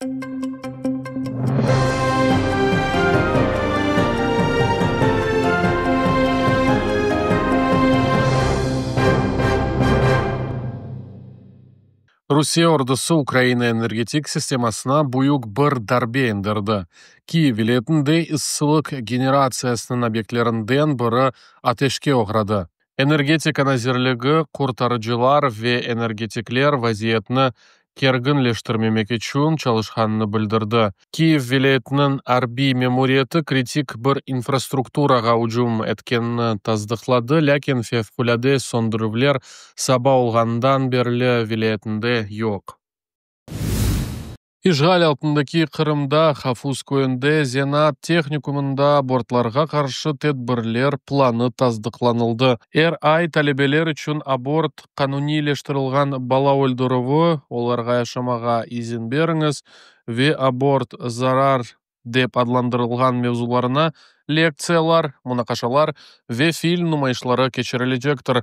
Rusiye ordusı Ukraina energetik sistemasına büyük bir darbe endirdi. Kiyev vilâyetinde issılıq generatsiyasınıñ obyektlerinden biri ateşke oğradı. Energetika nazirligi, qurtarıcılar ve energetikler vaziyetni kerginleştirmemek içün çalışqanını bildirdi. Kiyev vilâyetiniñ arbiy memuriyeti kritik bir infrastrukturağa ücüm etkenini tasdıqladı, lâkin fevqulâde söndürüvler saba olğanından berli vilâyetinde yoq. İşğal altındaki Qırımda Hafuz köyünde zenaat tehnikumında abortlarğa qarşı tedbirler planı tasdıqlanıldı. Er ay talebeler içün abort, qanuniyleştirilgen bala öldürüvi, olarğa yaşamağa izin beriñiz ve abort zarar dep adlandırılğan mevzularına lektsiyalar, munaqaşalar ve film numayışları keçirilecektir.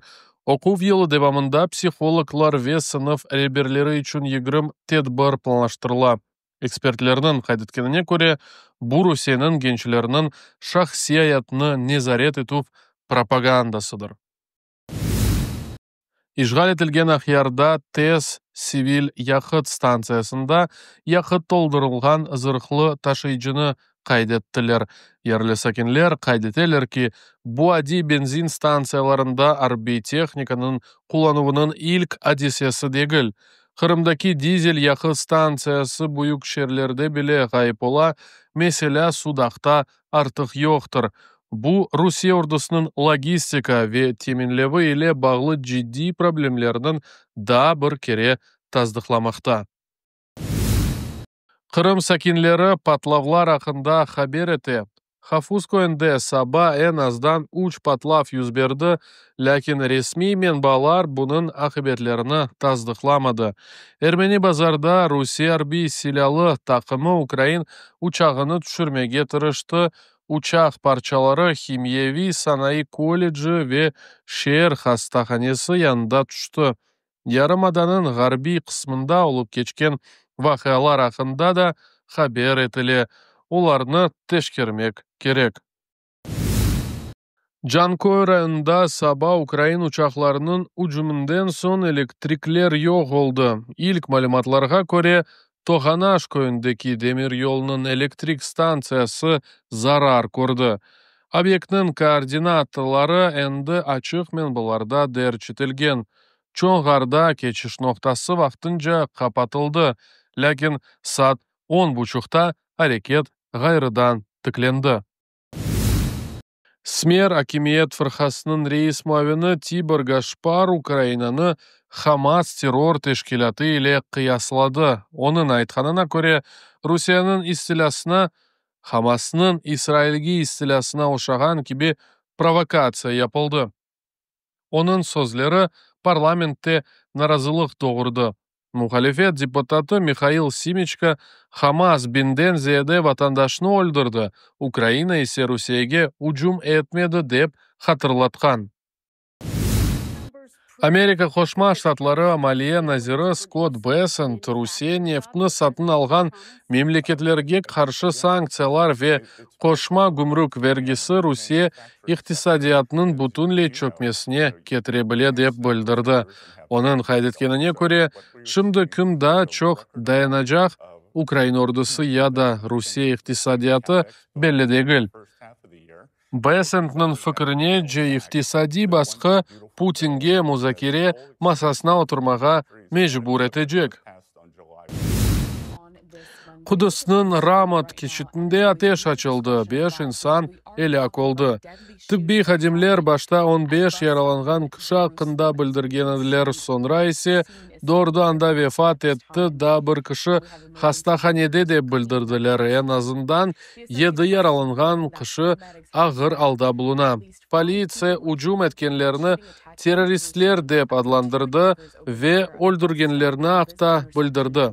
Oquv yılı devamında psihologlar ve sınıf reberleri içün 20 tedbir planlaştırıla. Ekspertlerniñ qayd etkenine köre, bu Rusiyeniñ gençlerniñ şahsiy ayatını nezaret etüv propagandasıdır. İşğal etilgen Aqyarda TES sivil yaqıt stantsiyasında yaqıt toldurılğan zırhlı taşıyıcını qayd ettiler. Yerli sakinler qayd eteler ki, bu adiy benzin stantsiyalarında arbiy tehnikanıñ qullanuvınıñ ilk adisesi degil. Qırımdaki dizel yaqıt stantsiyası büyük şeerlerde bile ğayıp ola, meselâ, Sudaqta artıq yoqtır. Bu, Rusiye ordusınıñ logistika ve teminlevi ile bağlı ciddiy problemlerniñ daa bir kere tasdıqlamaqta. Qırım sakinleri patlavlar aqqında haber ete. Hafuz köyünde saba eñ azdan üç patlav yüz berdi, lâkin resmiy menbalar bunıñ aqibetlerini tasdıqlamadı. Ermeni Bazarda Rusiye arbiy silâlı taqımı ukrain uçağını tüşürmege tırıştı, uçaq parçaları himiyeviy sanayı kolleci ve şeer hastahanesi yanında tüşti. Yarımadanıñ ğarbiy qısmında olıp keçken vaqialar aqqında da haber etile, olarnı teşkermek kerek. Canköy rayonında saba ukrain uçaqlarınıñ ücüminden soñ elektrikler yoq oldı. İlk malümatlarğa köre, Toğanaş köyündeki demiryolnıñ elektrik stantsiyası zarar kördi. Obyektniñ koordinataları endi açıq menbalarda derc etilgen. Çonğarda keçiş noqtası vaqtınca qapatıldı, lâkin saat on buçuqta areket ğayrıdan tiklendi. Smer akimiyet fırqasınıñ reis muavini Tibor Gaşpar Ukrainanı HAMAS terror teşkilâtı ile qıyasladı. Onıñ aytqanına köre, Rusiyeniñ istilâsına HAMASnıñ İsrailge istilâsına oşağan kibi provokatsiya yapıldı. Onıñ sözleri parlamentte narazılıq doğurdı. Muhalifet deputatı Mihail Simiçko HAMAS biñden ziyade vatandaşnı öldürdi, Ukraina ise Rusiyege ücüm etmedi, dep hatırlatqan. Amerika Qoşma Ştatları maliye naziri Skott Bessent Rusiye neftini satın alğan memleketlerge qarşı sanktsiyalar ve qoşma gümrük vergisi Rusiye iqtisadiyatınıñ bütünley çökmesine ketire bile, dep bildirdi. Onıñ qayd etkenine köre, şimdi kim daa çoq dayanacaq, ukrain ordusı ya da Rusiye iqtisadiyatı, belli degil. Bessentniñ fikirince, iqtisadiy basqı Putinge muzakere masasına oturmağa mecbur etecek. Qudüsniñ Ramot keçitinde ateş açıldı, beş insan elâk oldı. Tibbiy hadimler başta on beş yaralanğan kişi aqqında bildirgen ediler, soñra ise dördü anda vefat etti, daa bir kişi hastahanede, dep bildirdiler. Eñ azından yedi yaralanğan kişi ağır alda buluna. Politsiya ücüm etkenlerni terroristler dep adlandırdı ve öldürgenlerni aqta bildirdi.